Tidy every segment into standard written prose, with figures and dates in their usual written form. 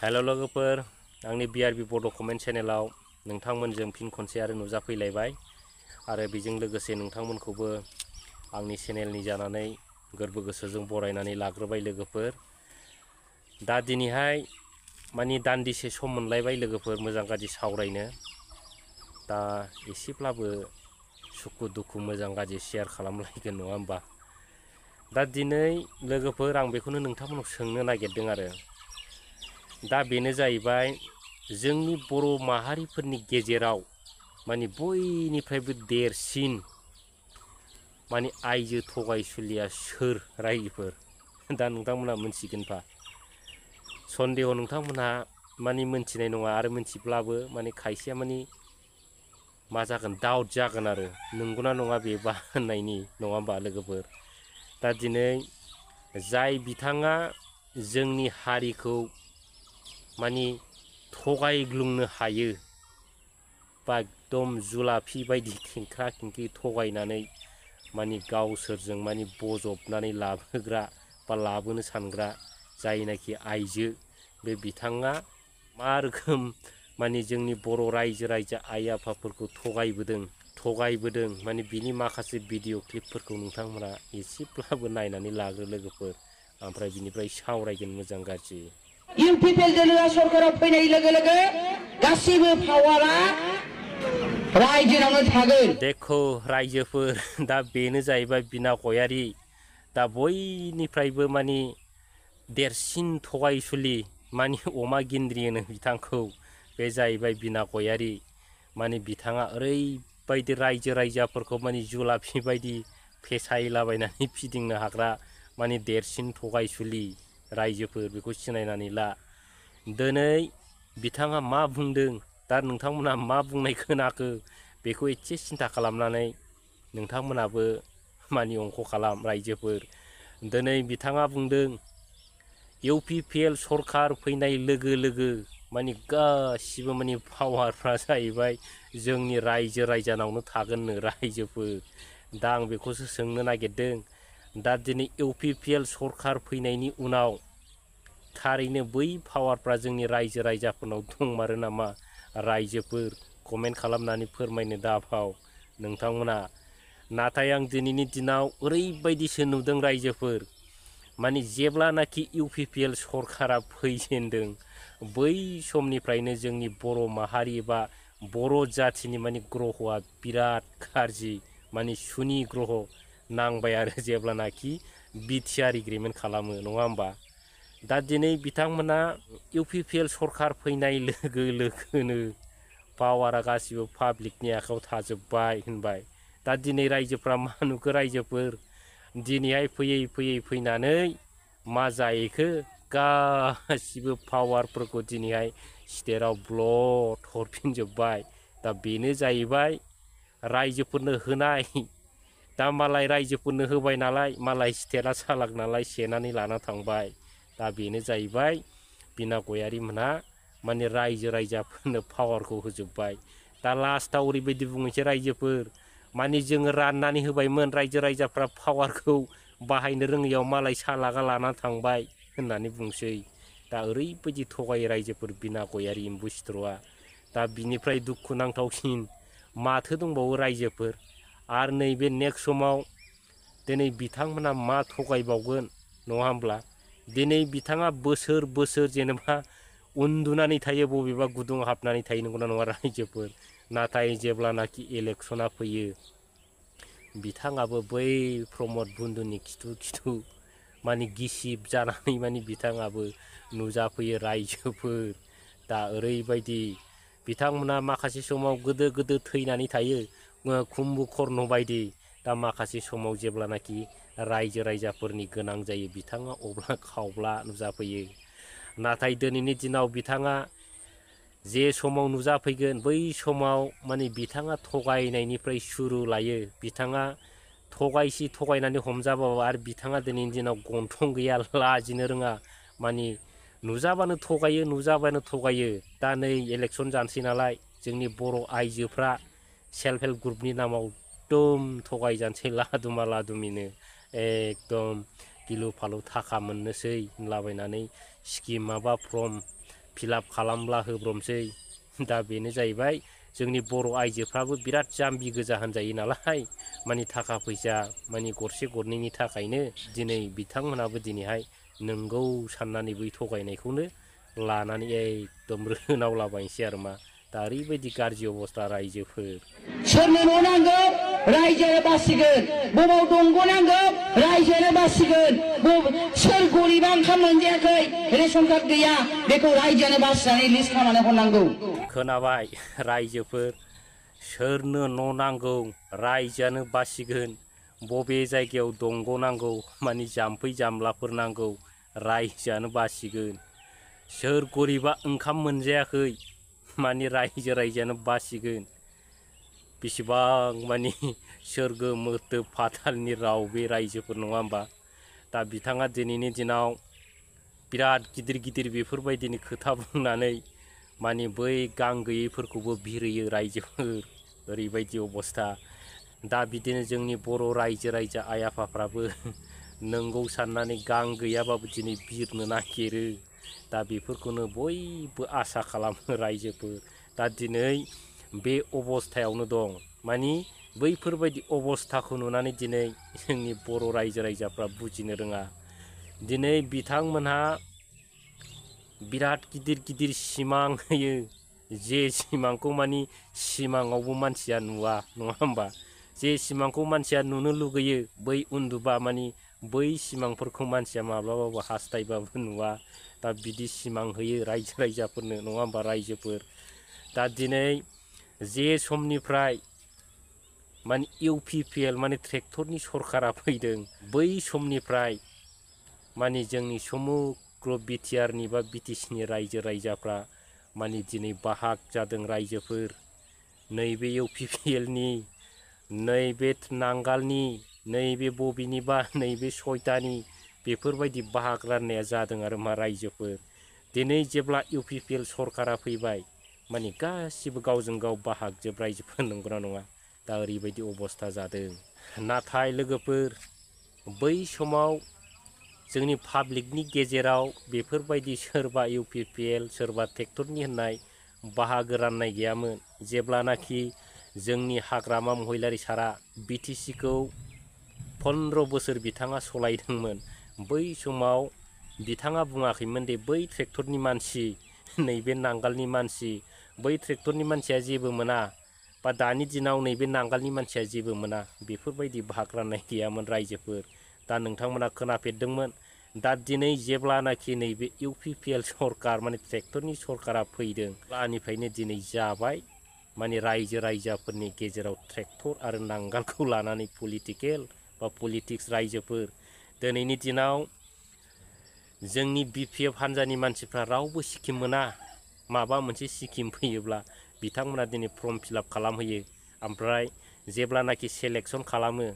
हेल' लोगोफोर आंनि BRB बड' कमेन्ट चेनेलाव नोंथांमोनजों फिन खनसे आरो नुजाफैलायबाय आरो बेजों लोगोसे नोंथांमोनखौबो आंनि चेनेलनि जानानै गोरबो गोसोजों बरायनानै लाग्रोबाय लोगोफोर। दा दिनैहाय मानि दान्दिसे सम मोनलायबाय लोगोफोर मोजां गाज्रि सावरायनो। दा एसेब्लाबो सुखु दुखु मोजां गाज्रि शेयार खालामलायगोन नङा होमबा। दा दिनै लोगोफोर आं बेखौनो नोंथांमोननाव सोंनो नागिरदों आरो दा बेनो जाहैबाय जोंनि बर' माहारिफोरनि गेजेराव माने बयनिफ्रायबो देरसिन माने आइजो थगायसुलिया सोर रायजोफोर दा नोंथांमोनहा मोनथिगोनफा सन्देह नोंथांमोनहा माने मोनथिनाय नङा आरो मोनथिब्लाबो माने खायसेया माने मा जागोन डाउट जागोन आरो नंगौना नङा बेबा होननायनि नङा होमबा लोगोफोर। दा दिनै जाय बिथाङा जोंनि हारिखौ माने थगायग्लुंनो हायो बा एकदम जुलाफि बायदि खेंख्रा खेंख्रि थगायनानै माने गावसोरजों माने बजबनानै लाबोग्रा बा लाबोनो सानग्रा जायनाखि आइजो बे बिथाङा मा रोखोम माने जोंनि बर' रायजो आइ आफाफोरखौ थगायबोदों माने बिनि माखासे भिडिअ क्लिपफोरखौ नोंथांमोना एसेब्लाबो नायनानै लाग्रो लोगोफोर। ओमफ्राय बिनिफ्राय सावरायगोन मोजां गाज्रि। इउपिपिएल दोलोआ सरकाराव फैनाय लोगो लोगो गासिबो पावारा रायजोनावनो थागोन। देखो रायजोफोर दा बेनो जाहैबाय बिना गयारि दा बयनिफ्रायबो माने देरसिन थगायसुलि माने अमा गिन्द्रि होनो बिथांखौ बे जाहैबाय बिना गयारि। माने बिथाङा ओरैबायदि रायजो राजाफोरखौ माने जुलाफि बायदि फेसायलाबायनानै फिदिंनो हाग्रा माने देरसिन थगायसुलि रायजोफोर बेखौ सिनायनानै ला। दिनै बिथाङा मा बुंदों दा नोंथांमोनहा मा बुंनाय खोनाखो बेखौ एसे सिन्था खालामनानै नोंथांमोनाबो माने अंक खालाम रायजोफोर। दिनै बिथाङा बुंदों इउपिपिएल सरकार फैनाय लोगो लोगो माने गासिबो माने पावारफ्रा जाहैबाय जोंनि रायजो राजानावनो थागोननो रायजोफोर। दा आं बेखौसो सोंनो नागिरदों दा दिनै इउपिपिएल सरकार फैनायनि उनाव थारैनो बै पावारफ्रा जोंनि रायजो राजाफोरनाव दंमारो नामा रायजोफोर कमेन्ट खालामनानै फोरमायनो दाबाव नोंथांमोना। नाथाय आं दिनैनि दिनाव ओरैबायदिसो नुदों रायजोफोर माने जेब्लानाखि इउपिपिएल सरकारा फैजेनदों बै समनिफ्रायनो जोंनि बर' माहारि बा बर' जाथिनि माने ग्रहआ बिराद गाज्रि माने सुनि ग्रह नांबाय आरो जेब्लानाखि बिटिआर एग्रिमेन्ट खालामो नङा होमबा। दा दिनै बिथांमोना इउपिपिएल सरकार फैनाय लोगो लोगोनो पावारा गासिबो पाब्लिकनि आखायाव थाजोब्बाय होनबाय। दा दिनै रायजोफ्रा मा नुखो रायजोफोर दिनैहाय फैयै फैनानै मा जाहैखो गासिबो पावारफोरखौ दिनैहाय स्टेटआव ब्लड हरफिनजोब्बाय। दा बेनो जाहैबाय रायजोफोरनो होनाय दा मालाय रायजोफोरनो होबाय नालाय मालाय स्टेटआ सालाक नालाय सेनानै लाना थांबाय। दा बेनो जाहैबाय बिना गयारि मोनहा माने रायजो राजाफोरनो पावारखौ होजोब्बाय। दा लास्टआव ओरैबायदि बुंनोसै रायजोफोर माने जोङो राननानै होबायमोन रायजो राजाफ्रा पावारखौ बाहायनो रोङैयाव मालाय सालाका लाना थांबाय होननानै बुंसै। दा ओरैबायदि थगायो रायजोफोर बिना गयारि एम्बु सिथ्रआ। दा बिनिफ्राय दुखु नांथावसिन माथो दंबावो रायजोफोर आरो नैबे नेक्स्ट समाव दिनै बिथांमोना मा थगायबावगोन नङा होमब्ला। दिनै बिथाङा बोसोर जेनेबा उन्दुनानै थायो बबेबा गुदुं हाबनानै थायो नंगौना नङा रायजोफोर। नाथाय जेब्लानाखि इलेक्सना फैयो बिथाङाबो बै प्रमद बन्दुनि खिथु माने गिसिब जानानै माने बिथाङाबो नुजाफैयो रायजोफोर। दा ओरैबायदि बिथांमोना माखासे समाव गोदो थैनानै थायो कुम्भकर्ण बायदि। दा माखासे समाव जेब्लानाखि रायजो राजाफोरनि गोनां जायो बिथाङा अब्ला खावब्ला नुजाफैयो। नाथाय दिनैनि दिनाव बिथाङा जे समाव नुजाफैगोन बै समाव माने बिथाङा थगायनायनिफ्राय सुरु लायो। बिथाङा थगायनानै हमजाबाबो आरो बिथाङा दिनैनि दिनाव गन्थं गैया लाजिनो रोङा माने नुजाबानो थगायो। दा नै इलेक्सन जानोसै नालाय जोंनि बर' आइजोफ्रा सेल्फ हेल्प ग्रुपनि नामाव एकदम थगायजानोसै लादुमिनो एकदम गिलु फालु थाखा मोननोसै होनलाबायनानै स्किम माबा फर्म फिलाप खालामब्ला होब्रमसै दा बेनो जाहैबाय जोंनि बर' आइजोफ्राबो बिराद जाम्बि गोजा होनजायो नालाय माने थाखा फैसा माने गरसे गरनैनि थाखायनो दिनै बिथांमोनाबो दिनैहाय नंगौ साननानै बै थगायनायखौनो लानानै एकदम रोनावलाबायनोसै आरो मा दा ओरैबायदि गाज्रि अबस्था रायजोफोर सोरनो न' नांगौ रायजोआनो बासिगोन बबाव दंग' नांगौ रायजोआनो बासिगोन सोर गरिबा ओंखाम मोनजायाखै रेशन कार्ड गैया बेखौ रायजोआनो बासिनानै लिस्ट खालामनानै हरनांगौ खोनाबाय रायजोफोर सोरनो न' नांगौ रायजोआनो बासिगोन बबे जायगायाव दंग' नांगौ माने जाम्फै जामलाफोर नांगौ रायजोआनो बासिगोन सोर गरिबा ओंखाम मोनजायाखै माने रायजोआनो बासिगोन बेसेबां माने सोरगो मोथो फाथालनि राव बे रायजोफोर नङा होमबा दा बिथाङा दिनैनि दिनाव बिराद गिदिर गिदिर बेफोरबायदिनो खोथा बुंनानै माने बै गां गैयैफोरखौबो बिरहोयो रायजोफोर ओरैबायदि अबस्था दा बिदिनो जोंनि बर' रायजो आइ आफाफ्राबो नंगौ साननानै गां गैयाबाबो दिनै बिरनो नागिरो दा बेफोरखौनो बयबो आसा खालामो रायजोफोर दा दिनै बे अबस्थायावनो दं माने बैफोरबायदि अबस्थाखौ नुनानै दिनै जोंनि बर' रायजोफ्रा बुजिनो रोङा दिनै बिथांमोनहा बिराद गिदिर गिदिर सिमां होयो जे सिमांखौ माने सिमाङावबो मानसिया नुवा नङा होमबा जे सिमांखौ मानसिया नुनो लुगैयो बै उन्दुबा माने बै सिमांफोरखौ मानसिया माब्लाबाबो हास्थायबाबो नुवा दा बिदि सिमां होयो रायजोफोरनो नङा होमबा रायजोफोर दा दिनै जे समनिफ्राय माने UPPL माने ट्रेक्टरनि सरकारा फैदों बै समनिफ्राय माने जोंनि समग्र BTRनि बा BTCनि रायजोफ्रा माने दिनै बाहाग जादों रायजोफोर नैबे UPPLनि नैबे नांगालनि नैबे बबेनिबा नैबे सयतानि बेफोरबायदि बाहाग राननाया जादों आरो मा रायजोफोर दिनै जेब्ला UPPL सरकारा फैबाय माने गासिबो गावजों गाव बाहागजोब रायजोफोर नंगौना नङा दा ओरैबायदि अबस्था जादों नाथाय लोगोफोर बै समाव जोंनि पाब्लिकनि गेजेराव बेफोरबायदि सोरबा UPPL सोरबा ट्रेक्टरनि होननाय बाहागो राननाय गैयामोन जेब्लानाखि जोंनि हाग्रामा महिलारि सारा BTCखौ 15 बोसोर बिथाङा सलायदोंमोन बै समाव बिथाङा बुङाखैमोन दे बै ट्रेक्टरनि मानसि नैबे नांगालनि मानसि बै ट्रेक्टरनि मानसिया जेबो मोना बा दानि दिनाव नैबे नांगालनि मानसिया जेबो मोना बेफोरबायदि भाग राननाय गैयामोन रायजोफोर दा नोंथांमोना खोनाफेरदोंमोन दा दिनै जेब्लानाखि नैबे UPPL सरकार माने ट्रेक्टरनि सरकारा फैदों अब्लानिफ्रायनो दिनै जाबाय माने रायजोफोरनि गेजेराव ट्रेक्टर आरो नांगालखौ लानानै पलिटिकेल बा पलिटिक्स रायजोफोर दिनैनि दिनाव जोंनि BPF हान्जानि मानसिफ्रा रावबो स्किम मोना माबा मोनसे स्किम फैयोब्ला बिथांमोना दिनै फर्म फिलआप खालामहोयो ओमफ्राय जेब्लानाखि सेलेक्सन खालामो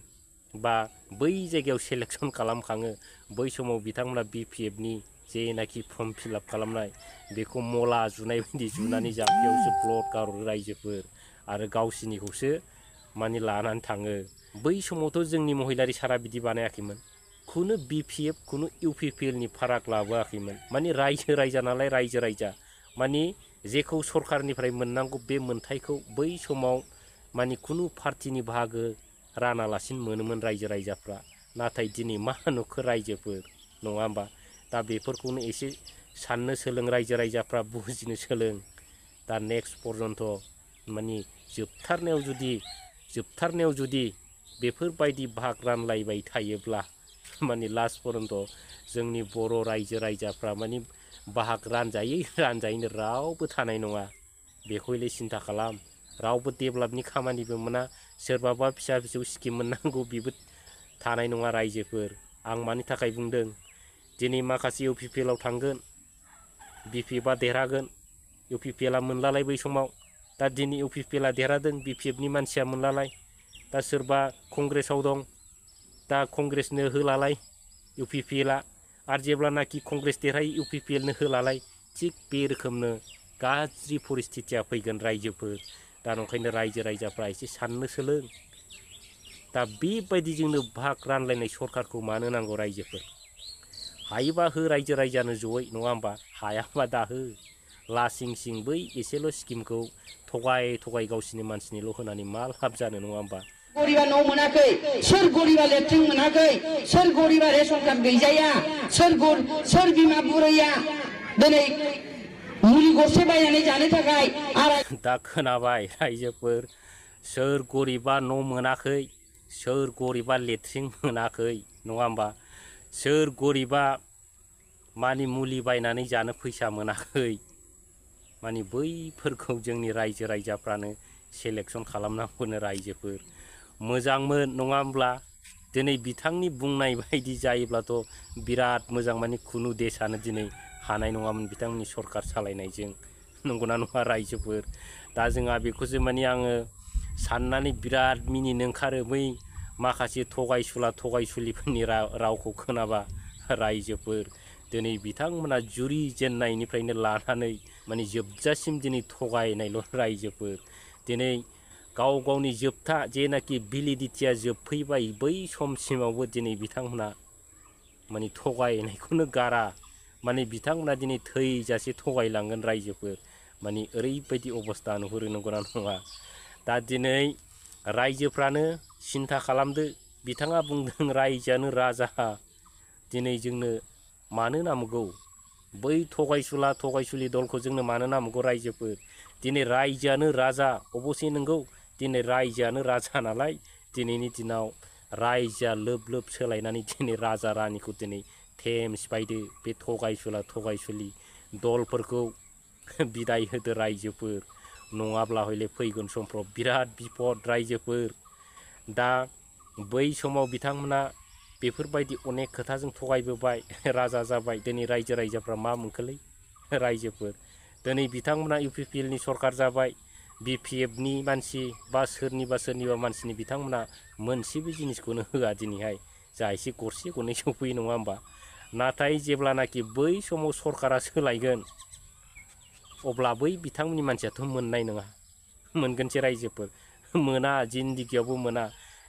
बा बै जायगायाव सेलेक्सन खालामखाङो बै समाव बिथांमोना BPFनि जेनाखि फर्म फिलआप खालामनाय बेखौ मला जुनाय बायदि जुनानै जाम्फैयावसो ब्लड गारहरो रायजोफोर आरो गावसिनिखौसो माने लानानै थाङो बै समावथ' जोंनि महिलारि सारा बिदि बानायाखैमोन खुनु BPF खुनु UPPLनि फाराग लाबोआखैमोन माने रायजा नालाय रायजा माने जेखौ सरकारनिफ्राय मोननांगौ बे मोनथायखौ बै समाव माने खुनु पार्टिनि बाहागो रानालासिनो मोनोमोन रायजोफ्रा नाथाय दिनै मा नुखो रायजोफोर नङा होमबा दा बेफोरखौनो एसे साननो सोलों रायजोफ्रा बुजिनो सोलों दा नेक्स्ट पर्यन्त माने जोबथारनायाव जुदि बेफोरबायदि भाग रानलायबाय थायोब्ला माने लास्ट पर्यन्त जोंनि बर' रायजोफ्रा माने बाहाग रानजायैनो रावबो थानाय नङा बेखौलाय सिन्था खालाम रावबो डेभेलपनि खामानिबो मोना सोरबाबा फिसा फिसौ स्किम मोननांगौ बेबो थानाय नङा रायजोफोर आं मानि थाखाय बुंदों दिनै माखासे UPPLआव थांगोन BPFआ देरहागोन UPPLआ मोनलालाय बै समाव दा दिनै UPPLआ देरहादों BPFनि मानसिया मोनलालाय दा सोरबा कंग्रेसाव दं दा कंग्रेसनो होलालाय UPPLआ आरो जेब्लानाखि कंग्रेस देरहायो UPPLनो होलालाय थिग बे रोखोमनो गाज्रि परिस्थितिया फैगोन रायजोफोर दा ओंखायनो रायजोफ्रा एसे साननो सोलों दा बेबायदिजोंनो भाग रानलायनाय सरकारखौ मानो नांगौ रायजोफोर हायोबा हो रायजोनो जयै नङा होमबा हायाबा दाहो लासिं सिं बै एसेल' स्किमखौ थगाय गावसिनि मानसिनिल' होनानै मा लाब जानो, नङा होमबा? गरिबा न' मोनाखै, सोर गरिबा लेट्रिन मोनाखै, सोर गरिबा रेशन कार्ड गैजाया, सोर बिमा बुरैया दिनै मुलि गरसे बायनानै जानो थाखाय दा खोनाबाय रायजोफोर, सोर गरिबा न' मोनाखै, सोर गरिबा लेट्रिन मोनाखै, नङा होमबा? सोर गरिबा मानि मुलि बायनानै जानो फैसा मोनाखै, मानि बैफोरखौ जोंनि रायजो राजाफ्रानो सेलेक्सन खालामनांगौनो रायजोफोर। मोजांमोन नङा होमब्ला? दिनै बिथांनि बुंनाय बायदि जायोब्लाथ' बिराद मोजां, मानि खुनु देशानो दिनै हानाय नङामोन बिथांमोननि सरकार सालायनायजों, नंगौना नङा रायजोफोर? दा जोंहा बेखौसो मानि आङो साननानै बिराद मिनिनो ओंखारो, बै माखासे थगायसुलिफोरनि रावखौ खोनाबा रायजोफोर। दिनै बिथांमोना जुरि जेननायनिफ्रायनो लानानै माने जोबजासिम दिनै थगायनायल' रायजोफोर। दिनै गावनि जोबथा जेनाखि भेलिडिटिया जोबफैबाय बै समसिमावबो दिनै बिथांमोना माने थगायनायखौनो गारा, माने बिथांमोना दिनै थैजासे थगायलांगोन रायजोफोर। माने ओरैबायदि अबस्था नुहुरो, नंगौना नङा? दा दिनै रायजोफ्रानो सिन्था खालामदो, बिथाङा बुंदों रायजोआनो राजा, दिनै जोंनो मानो नांगौ बै थगायसुलि दलखौ, जोंनो मानो नांगौ रायजोफोर? दिनै रायजोआनो राजा, अबसे नंगौ दिनै रायजोआनो राजा नालाय दिनैनि दिनाव रायजोआ लोब सोलायनानै दिनै राजा रानिखौ दिनै थेम सिफायदो, बे थगायसुलि दलफोरखौ बिदाय होदो रायजोफोर, नङाब्ला हयले फैगोन समफ्राव बिराद बिपद रायजोफोर। दा बै समाव बिथांमोना बेफोरबायदि अनेक खोथाजों थगायबोबाय, राजा जाबाय, दिनै रायजो राजाफ्रा मा मोनखोलै रायजोफोर? दिनै बिथांमोना UPPLनि सरकार जाबाय, BPFनि मानसि बा सोरनिबा मानसिनि बिथांमोना मोनसेबो जिनिसखौनो होआ दिनैहाय, जा एसे गरसे गरनै सफैयो, नङा होमबा? नाथाय जेब्लानाखि बै समाव सरकारा सोलायगोन अब्ला बै बिथांमोननि मानसियाथ' मोननाय नङा, मोनगोनसै रायजोफोर? मोना, जिन्दिगियावबो मोना।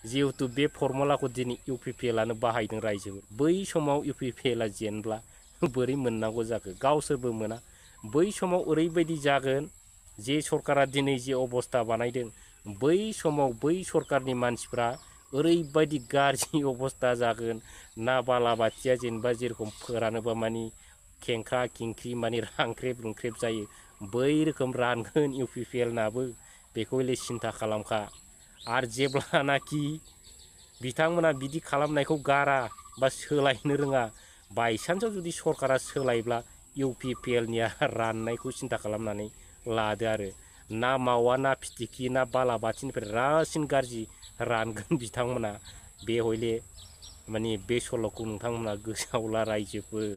जिहेथु बे फर्मुलाखौ दिनै UPPLआनो बाहायदों रायजोफोर। बै समाव UPPLआ जेनब्ला बोरै मोननांगौ जाखो? गावसोरबो मोना। बै समाव ओरैबायदि जागोन, जे सरकारा दिनै जे अबस्था बानायदों, बै समाव बै सरकारनि मानसिफ्रा ओरैबायदि गाज्रि अबस्था जागोन, ना बालाबाथिया जेनेबा जेरखम फोरानोबा मानि खेंख्रा खेंख्रि मानि रांख्रेब रुंख्रेब जायो, बै रोखोम रानगोन UPPLनाबो, बेखौ हले सिन्था खालामखा। आरो जेब्लानाखि बिथांमोना बिदि खालामनायखौ गारा बा सोलायनो रोङा, बायसान्सआव जुदि सरकारा सोलायब्ला UPPLनिया राननायखौ सिन्था खालामनानै लादो आरो। ना मावा, ना फिथिख्रि, ना बालाबाथिनिफ्राय रासिन गाज्रि रानगोन बिथांमोना। बे हयले माने बे सल'खौ नोंथांमोना गोसोआव ला रायजोफोर।